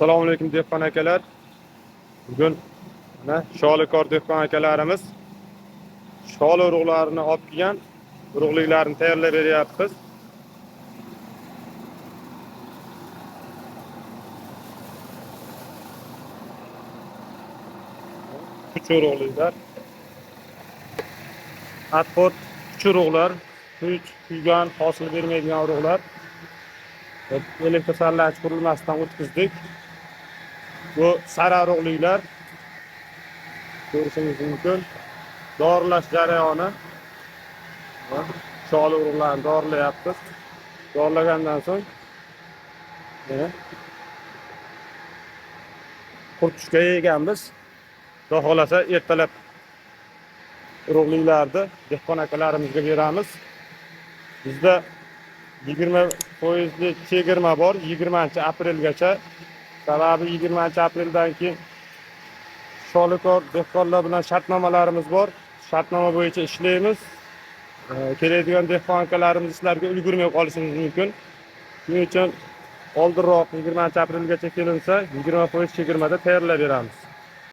Assalomu alaykum, dehqon akalar. Bugun mana sholikor dehqon akalarimiz sholi urug'larini olib kelgan, urug'liklarni tayyorlab beryapmiz. Kuch urug'liklar. Atport kuch urug'lar, kuch, kuygan, hosil bermaydigan urug'lar. Elektr saralanish qurilmasidan o'tkazdik. Bu sara urug'liklar, ko'rishingiz mumkin. Dorilash jarayoni. Sholi urug'larni dorilayapmiz. Dorilagandan so'ng quritishga yeganmiz. Xudo xohlasa ertalab urug'liklarni dehqon akalarimizga beramiz. Bizda 20%lik chegirma bor 20-aprelgacha. Sababi 20-apreldan keyin sholikor dehqonlar bilan shartnomalarimiz bor. Shartnoma bo'yicha ishlaymiz. Keladigan dehqon akalarimiz ishlarga ulgurmay qolishimiz mumkin. Shuning uchun oldinroq 20-aprelgacha kelinsa, 20% chegirmada tayyorlab beramiz.